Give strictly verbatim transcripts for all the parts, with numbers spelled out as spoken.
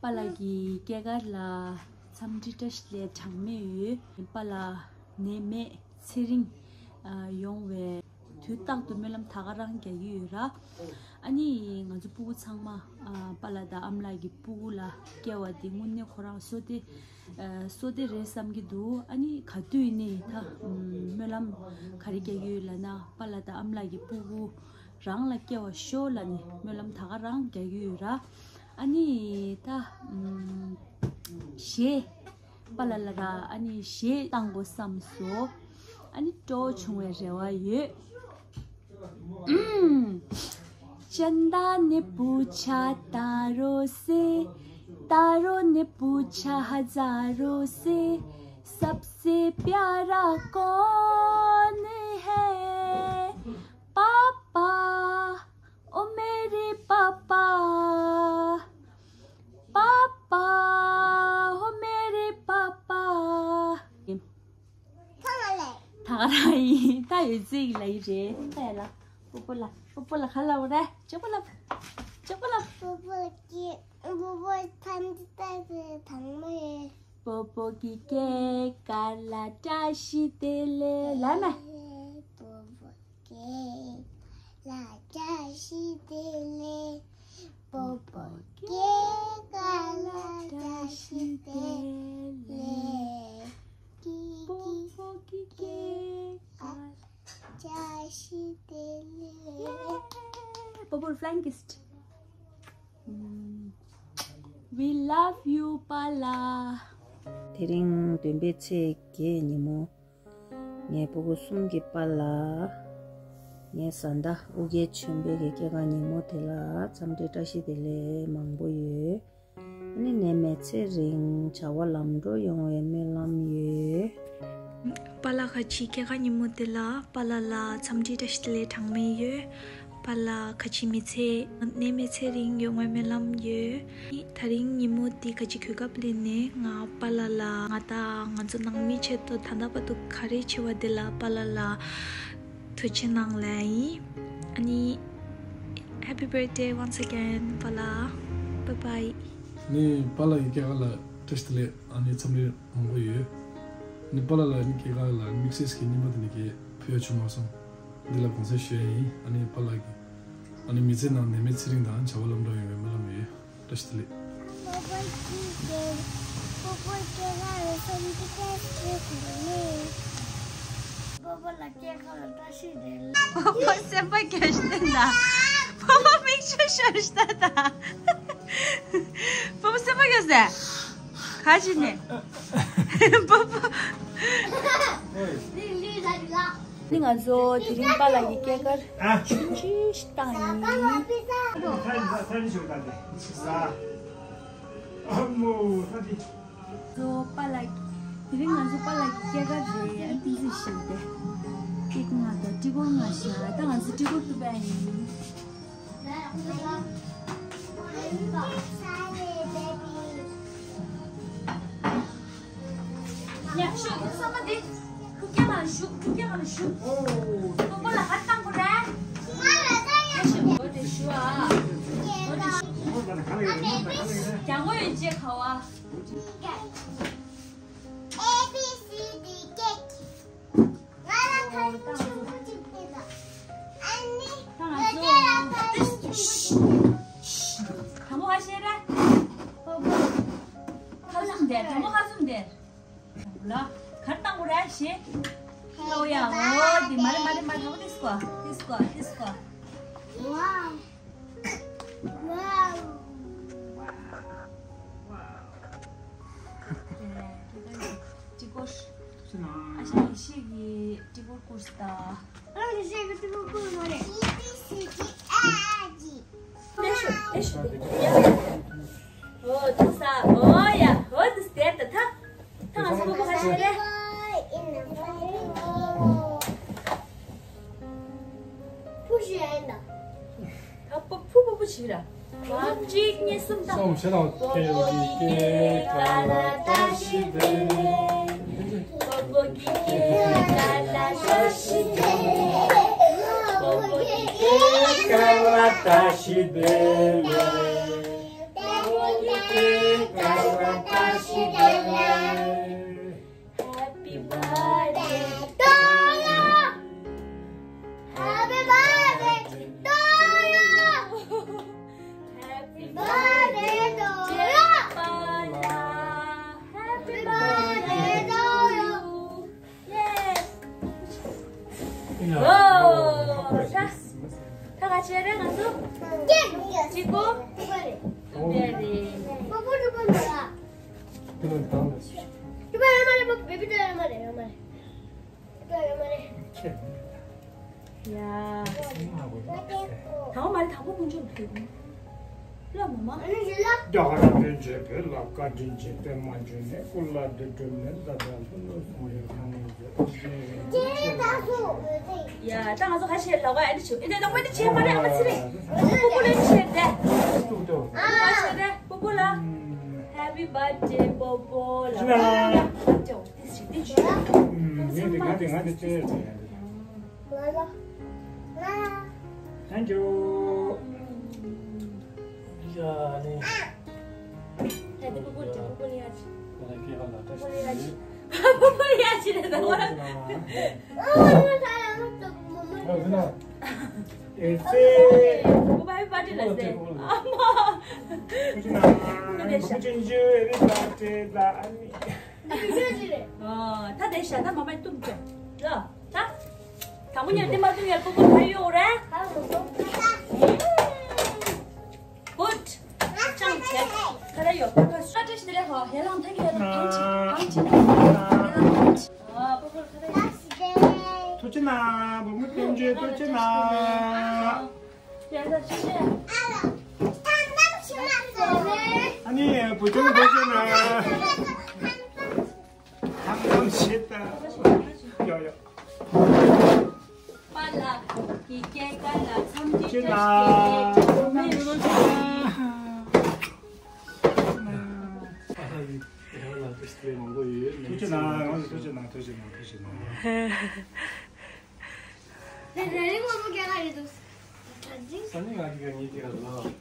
པཱ་ལགས་ཀྱི་སྐྱེས་སྐར་ལ་འཚམས་འདྲི་བཀྲ་ཤིས་བདེ་ལེགས་གྲངས་མེད་ཡོད། པཱ་ལགས་ནད་མེད་ཚེ་རིང་ཡོང་བའི་དུས་རྟག་ཏུ་སྨོན་ལམ་ད་ག་རང་རྒྱག་གི་ཡོད་ར། ཨ་ནི་ང་ཚོ་སྤུ་གུ་ཚང་མ་པཱ་ལགས་དང་ཨ་མ་ལགས་ཀྱི་སྤུ་གུ་ལ་སྐྱེ་བ་དེ་དངོས་གནས་ཁོ་རང་བསོད་བདེ་བསོད་བདེ་རེད་བསམ་གྱི་འདུག་ཨ་ནི་ག་དུས་ནས་ད་སྨོན་ལམ་ག་རེ་རྒྱག་གི་ཡོད་ལབ་ན། པཱ་ལགས་དང་ཨ་མ་ལགས་ཀྱི་སྤུ་གུ་རང་ལ་སྐྱེ་བ་ཤོག་ལབ་ནས་སྨོན་ལམ་ད་ག་རང་རྒྱག་གི་ཡོད་ར། ཨ་ནི་ད་གཞས་པཱ་ལགས་ལ་ར། ཨ་ནི་གཞས་བཏང་དགོས་བསམ་སོང་། ཨ་ནི་སྤྲོ་བོ་བྱུང་བའི་རེ་བ་ཡོད། चंदा ने पूछा तारों से, तारों ने पूछा हजारों से, सबसे प्यारा कौन है? पापा, ओ मेरे पापा, पापा, ओ मेरे पापा। ད་ག་རང་ཡིན། ད་ཡོད་ཚིག་ལ་ཡི་རེད། ད་ཡ་ལ། པོ་པོ་ལ། པོ་པོ་ལ་ག་ལ་བ་རེད། ཅོ་པོ་ལ། ཅོ་པོ་ལ། པོ་པོ་གི། པོ་པོ་ཐམས་ཅད་ལྟ་བའི་དང་མོ་ཡིན། པོ་པོ་གི་སྐྱེས་སྐར་ལ་བཀྲ་ཤིས་བདེ་ལེགས་ལབ་མེ། པོ་པོ་སྐྱེས་སྐར་ལ་བཀྲ་ཤིས་བདེ་ལེགས། པོ་པོ་སྐྱེས་སྐར་ལ་བཀྲ་ཤིས་བདེ་ལེགས། པོ་པོ་གི་སྐྱེས་སྐར་ལ་བཀྲ་ཤིས་བདེ་ལེགས། པོ་པོ་flying kiss. We love you, པཱ་ལགས། དེ་རིང་བདུན་པའི་ཚེས་བརྒྱད་ཉིན་མོ། ངའི་སྤུ་གུ་གསུམ་གྱི་པཱ་ལགས། ངའི་བཟའ་ཟླ་ཨུ་རྒྱན་ཆོས་འཕེལ་གྱི་སྐྱེས་སྐར་ཉིན་མོ་དེ་ལ་འཚམས་འདྲི་བཀྲ་ཤིས་བདེ་ལེགས་མང་པོ་ཡོད། ཨ་ནི་ནད་མེད་ཚེ་རིང་བྱ་བ་ལམ་འགྲོ་ཡོང་བའི་སྨོན་ལམ་ཡོད། པཱ་ལགས་ཁ་ཆེའི་སྐྱེས་སྐར་ཉིན་མོ་དེ་ལ་པཱ་ལགས་ལ་འཚམས་འདྲི་བཀྲ་ཤིས་བདེ་ལེགས་གྲངས་མེད་ཡོད། པཱ་ལགས་ཁ་ཆེའི་མི་ཚེ་ནད་མེད་ཚེ་རིང་ཡོང་བའི་སྨོན་ལམ་ཡོད། ད་རིང་ཉིན་མོ་འདི་ཁ་ཆེའི་གོ་སྐབས་ལེན་ནས་ང་པཱ་ལགས་ལ་ང་དང་ང་ཚོ་ནང་མི་ཆེད་དུ་ད་ལྟ་བར་དུ་ག་རེ་བྱས་པ་དེ་ལ་པཱ་ལགས་ལ་ཐུགས་རྗེ་གནང་ལབ་ཡིན། ཨ་ནི། Happy birthday once again, པཱ་ལགས། Bye bye. ནི་པཱ་ལགས་ཀྱི་སྐྱེས་སྐར་ལ་བཀྲ་ཤིས་བདེ་ལེགས། ཨ་ནི་འཚམས་འདྲི་མང་པོ་ཡོད། ནི་པཱ་ལགས་ལ་ནི་སྐྱེས་སྐར་ལ་དམིགས་བསལ་གྱི་རྙིང་པ་དེ་ནི་གས་ཕུལ་ཡ་བྱུང་མ་སོང་། འདི་ལ་དགོངས་སེལ་ཞུ་ཡ་ཡིན། ཨ་ནི་པཱ་ལགས་ཀྱི་ཨ་ནི་མི་ཚེ་ནང་ནད་མེད་ཚེ་རིང་དང་བྱ་བ་ལམ་འགྲོ་ཡོང་བའི་སྨོན་ལམ་ཡོད། བཀྲ་ཤིས་བདེ་ལེགས། པོ་པོ་སྐྱེས་སྐར་ལ་འཚམས་འདྲི་བཀྲ་ཤིས་བདེ་ལེགས། པོ་པོ་ལ་སྐྱེས་སྐར་ལ་བཀྲ་ཤིས་བདེ་ལེགས། པོ་པོ་སེམས་པ་སྐྱོ་ཤི་ད། པོ་པོ་མིག་ཆུ་ཤོར་ཤི་ད། པོ་པོ་སེམས་པ་སྐྱོ་ཟེ། ག་ཅི་ནས། པོ་པོ། ནི་ང་ཚོ་དེ་རིང་པཱ་ལགས་ཀྱི་སྐྱེས་སྐར་ཆུང་ཆུང་ཞིག་བཏང་ཡིན། ཨ་མོ་ཧ་དི། ཚོ་པཱ་ལགས་ཀྱི། དེ་རིང་ང་ཚོ་པཱ་ལགས་ཀྱི་སྐྱེས་སྐར་རེད། ཨ་ཏི་ཙི་ཞིག་དེ། ཀེག་ང་དང་ཀྲི་གོར་ང་ཞིག་ད་ང་ཚོ་ཀྲི་གོར་ཏུ་པ་ཡིན། ཡ་ཤོག་ཡོད་ས་མ་དེ། ཁུག་ཀྱ་ང་ཞུག་ཁུག་ཀྱ་ང་ཞུག་ཁོ་ཁོ་ལ་ཧ་ཏང་གོ་ར། ཡ་ཤོག་འོ་དེ་ཞུ་ཨ། འོ་དེ་ཞུ། ཀྱང་གོ་ཡོད་ཅེ་ཁ་བ། A B C D cake. ང་ལ་ཁ་ཆུང་ཆུང་ཅིག་སྟེར་ལ། ཨ་ནི་ང་ཚོ་ད་མོ་ཧ་ཤེ་ར། ཁ་ཟུམ་དེ། ད་མོ་ཁ་ཟུམ་དེ། ལ་གར་བཏང་གོ་ར་ཤེ། ལོ་ཡ་འོ་དེ་མ་རེད་མ་རེད་མ་རེད། འོ་དེ་སྐོ་དེ་སྐོ་དེ་སྐོ། Wow. Wow. ཀྲི་གོར། ཨ་ཞང་ཡེ་ཤེས་ཀྱི་ཀྲི་གོར་བསྐུར་སྟ། ཨ་ཞང་ཡེ་ཤེས་ཀྱི་ཀྲི་གོར་བསྐུར་མ་རེད། ཨེ་བི་སི་ཌི་ཨེ་ཨེཕ་ཇི། ལེ་ཤོ་ལེ་ཤོ། འོ་ཐུག་ས། འོ་ཡ། འོ་དུ་སྟེར་ད་ཐ། ཐ་ང་ཚོ་པོ་པོ་ཧ་ཤེ་རེད། Push your hand up. ད་པོ་ཕུ་པོ་པོ་ཞིག་ར། གཅིག་གཉིས་གསུམ་ད། སོང་ཞེ་ལ་ཁེ་ལི་ཀེ་ཀ་ལ་ཏ་ཤི་དེ། པོ་པོ་གི་ཀེ་ཀ་ལ་ཏ་ཤི་དེ། པོ་པོ་གི་ཀེ་ཀ་ལ་ཏ་ཤི་དེ། པོ་པོ་གི་ཀེ་ Happy birthday to you. Happy birthday to you. Happy birthday to you. Happy birthday to you. Yes. ཨོ། ད་ད་ག་བྱས་རེད་ང་ཚོ། གཅིག་པོ། གཅིག་པོ་རེད། ཡ། ད་མ་རེད་དང་པོ་ཀུན་སྤྱོད་ཐུབ། ལ་མ་མ། རྒྱ་གར་རབ་བྱུང་བྱས་པའི་ལ་བཀའ་དྲིན་ཆེ་པདྨ་འབྱུང་གནས་སྐུ་ལ་འདི་སྒྲུབ་ནས་ད་ལྟ་ལྷུན་ལ་སོང་ཡོད་ཁང་ནས་ཡ། ད་ང་ཚོ་ཁ་ཤས་ལ་བ་ཨ་ནི་ཆུ་ཨེ་ད་ལ་བ་ཨ་ནི་ཆེ་མ་རེད། ཨ་མ་ཚེ་རིང་། པུ་པུ་ལ་ཨ་ནི་ཆེ་རེད། ཨ་ཆེ་རེད། པུ་པུ་ལ། Happy birthday པུ་པུ་ལ། ཅི་ན། ཅོ་དེ་ཞིག་དེ་ཞིག་ངས་དེ་ང་དེ་ང་དེ་ཅི་རེད། Thank you. ཡ་ནི། ད་དེ་པུ་པུ་ལ་ཅི་པུ་པུ་ལ་ཡ་ཅི། ང་ལ་སྐྱེས་པ་ལ་བཀྲ་ཤིས་བདེ་ལེགས། པུ་པུ་ལ་ཡ་ཅི་རེད་ད་བ། ཨ་ཡ་ད་ཡ་ད་མོ་མོ། ཨ་ཡ་ད། ཨེ་ཙེ། པུ་པུ་ཧེ་པི་པར་ཌེ་ལ་ཟེར། ཨ་མ། ཐུགས་རྗེ་གནང་། ཐུགས་རྗེ་གནང་། ཧེ་པི་པར་ཌེ་ད་ཨ་ནི། ཨ་ད་དེ་ཤ་ད་མ་མ་བཏུམ་ཅོ། ལ། ད། དང་པོ་ཉལ་ཏེ་མ་བཏུམ་ཡར་པུ་པུ་ད་ཡོད་རེད། Good. ཅང་བྱས། ཁ་ར་ཡོད། ཁ་ཁ་ཤ་ཏྲེ་ཤི་རེད་ཧོ། ཧེ་ལང་ཐང་གི་ཧེ་ལང་ཐང་ཆི་ཐང་ཆི། ཨ་པུ་པུ་ཁ་ར་ཡོད། ཐུགས་རྗེ་གནང་། བུ་མོ་བསྟན་བཅོས་ཐུགས་རྗེ་གནང་། ཡ་ད་ཆི་ཆི། ཨ་ནི་བུ་ཆུང་ཐུགས་རྗེ་གནང་། ཐང་ཐང་ཞེས་ད། ཡོ་ཡོ། པ་ལགས་ཀྱི་སྐྱེས་སྐར་ལ་འཚམས་འདྲི་ཅི་ན། བཀྲ་ཤིས་བདེ་ལེགས་ཐུགས་རྗེ་གནང་། ཐུགས་རྗེ་གནང་། ཐུགས་རྗེ་གནང་། ཐུགས་རྗེ་གནང་། ཐུགས་རྗེ་གནང་། ཐུགས་རྗེ་གནང་།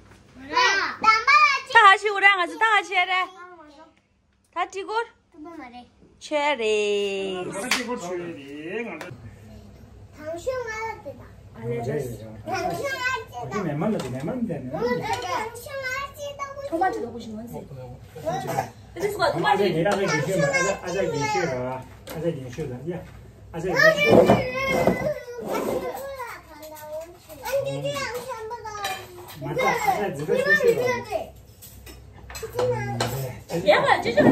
ད་ཧ་ཤི་འུ་ར་ང་ཚོ་ད་ཧ་ཤི་རེད། ད་ཀྲི་གོར། ཀྲི་གོར་མ་རེད། ཆོས་རེད། ད་ཀྲི་གོར་ཆོས་རེད། ང་ཚོ། དང་ཤོས་ང་ལ་དེ་དང་། ཨ་ལས་རེད། དང་ཤོས་ང་ལ་དེ་དང་། དེ་མེ་མ་ལ་དེ་མེ་མ་ལ་དེ་མེ་མ་ལ་དེ། དང་ཤོས་ང་ལ་དེ་དང་། ཐོག་མ་ཅི་ལ་ཀུ་ཤི་ངོ་ཟེར། དེ་སུ་ག་ཐོག་མ་ཅི་ལ་ཨ་ཅག་རྒན་ཤོས་ལ་ཨ་ཅག་རྒན་ཤོས་ལ་ཡ། ཨ་ཅག་རྒན་ཤོས་ལ་ཡ། མ་ད་ཨ་ཅག་རྒན་ཤོས་ལ། ཡ་ང་ཅི་ཅི་ཧ་ཡ།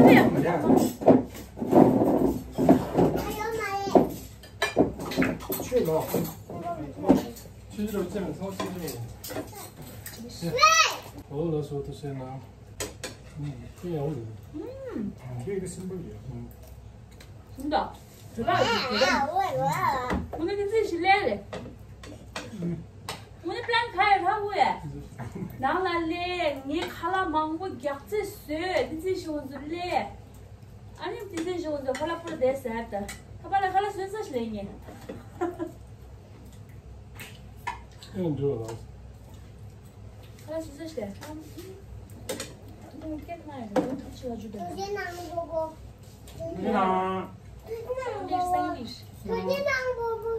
ཆོས་ལོ། ཆོས་ལོ་ཅི་མི་ཚང་ཆོས་ལོ། འོ་ལོ་སོ་ཏུ་ཤེ་ན། ཁོ་ཡ་འོ་ལོ། ཁོ་ཡ་གི་སིམ་པོ་ཡོད། སིམ་ད། དེ་ལ་དེ་ལ། ཁོ་ནི་ཀི་ཙི་ཞི་ལེ་ལེ། ངོ་ནི་པི་ལན་ཁ་ཡ་ར་བོ་ཡ། ནང་ལ་ལས་ངའི་ཁ་ལག་མང་པོ་རྒྱག་རྩིས་བཟོས་འདི་རྩིས་ཤིང་ཟུར་ལས། ཨ་ནི་འདི་རྩིས་ཤིང་ཟུར་ཁ་ལག་པུར་བསྡད་ཟེར་ད། ཁ་པ་ལ་ཁ་ལག་བཟོས་ས་ཞིག་ལས་ངས། ཨེ་འདྲ་བ་ལ། ཁ་ལག་བཟོས་ས་ཞིག་ལས། ཨ་ནི་སྐད་ཁ་ཡ་ར་བོ་ཐུག་ཆེ་བ་ཇུ་ད། ཐུགས་རྗེ་གནང་གོ་གོ། ཐུགས་རྗེ་གནང་། ཐུགས་རྗེ་གནང་གོ་གོ། ཐུགས་རྗེ་གནང་གོ་གོ།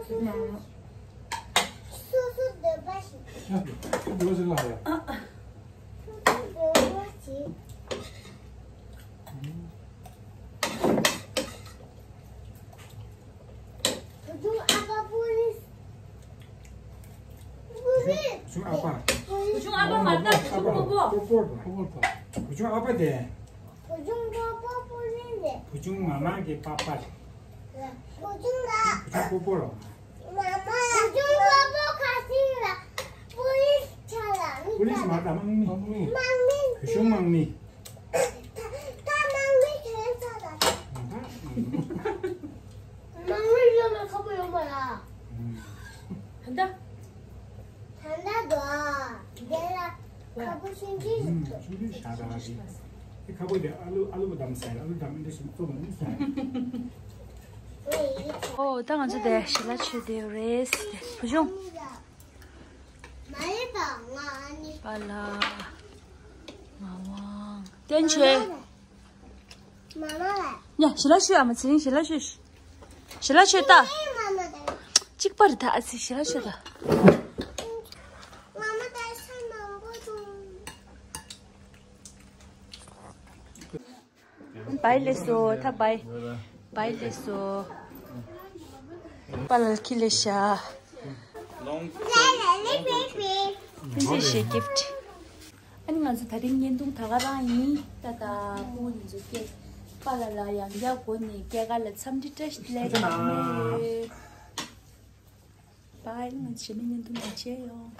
སོ་སོ་སོ་སོ་འདོད་པ་ཞིག་ཡ། འདོད་པ་ཞིག་ལ་ཡ། སོ་སོ་འདོད་པ་ཞིག་བུ་ཆུང་ཨ་ཕ་པུ་རིས། པུ་རིས། བུ་ཆུང་ཨ་ཕ། བུ་ཆུང་ཨ་ཕ་མ་རེད་ད། བུ་ཆུང་པོ་པོ། པོ་པོ་རེད། བུ་ཆུང་ཨ་ཕ་དེ། བུ་ཆུང་པོ་པོ་པུ་རིས་རེད། བུ་ཆུང་མ་མ་གི་པ་པ་རེད། བུ་ཆུང་ལ། བུ་ཆུང་པོ་པོ་རེད། མ་མ། བུ་ཆུང་པོ་པོ་ཁ་སིང་ལ། པུ་རིས་ཆ་ལ། པུ་རིས་མ་རེད་ད། དམག་མི། དམག་མི། བུ་ཆུང་དམག་མི། ད་དམག་མི་གྱོན་ས་ལ། དམག་མི་ཡོད་ན་ཁ་པོ་ཡོད་མ་རེད། ད་ལྟ། ད་ལྟ་དོ། དེ་ལ་ཁ་པོ་ཤིང་ཅི་ཞིག་ཐོབ། ཤིང་ཅི་ཞིག་ད་རེད། དེ་ཁ་པོ་དེ་ཨ་ལུ་ཨ་ལུ་བདམ་ས་ཡ། ཨ་ལུ་བདམ་འདི་ཞིག་བཙོ་མ་ནི་ས་ཡ། ཨོ་ད་ང་ཚོ་དེ་ཞི་ལ་ཆོས་དེ་རེད། བུ་ཆུང་། མ་རེད་པ། ང་ཨ་ནི། པ་ལ། ངག་དབང་། བསྟན་ཆོས། ཡ་ཞི་ལ་ཤོད། ཨ་མ་ཚེ་རིང་ཞི་ལ་ཤོད། ཞི་ལ་ཤོད་ད། གཅིག་པ་རེད་ད། ཨ་ཙི་ཞི་ལ་ཤོད་ད། བའི་ལེ་སོ་ད་བའི། བའི་ལེ་སོ། པཱ་ལགས་ཁྱེར་ལེ་ཤ། Long This is a gift. ཨ་ནི་ང་ཚོ་ད་རིང་བརྙན་ཐུང་ད་ག་རང་ཡིན། ད་ད་ཕྲུ་གུ་ཡིན་ཚོ་སྐད། པཱ་ལགས་ལ་ཡང་བསྐྱར་སྒོ་ནས་སྐྱེས་སྐར་ལ་འཚམས་འདྲི་བཀྲ་ཤིས་བདེ་ལེགས་དང་ནས། བའི། ང་ཚོ་གཞན་མི་བརྙན་ཐུང་མ་བྱས་ཡོང་།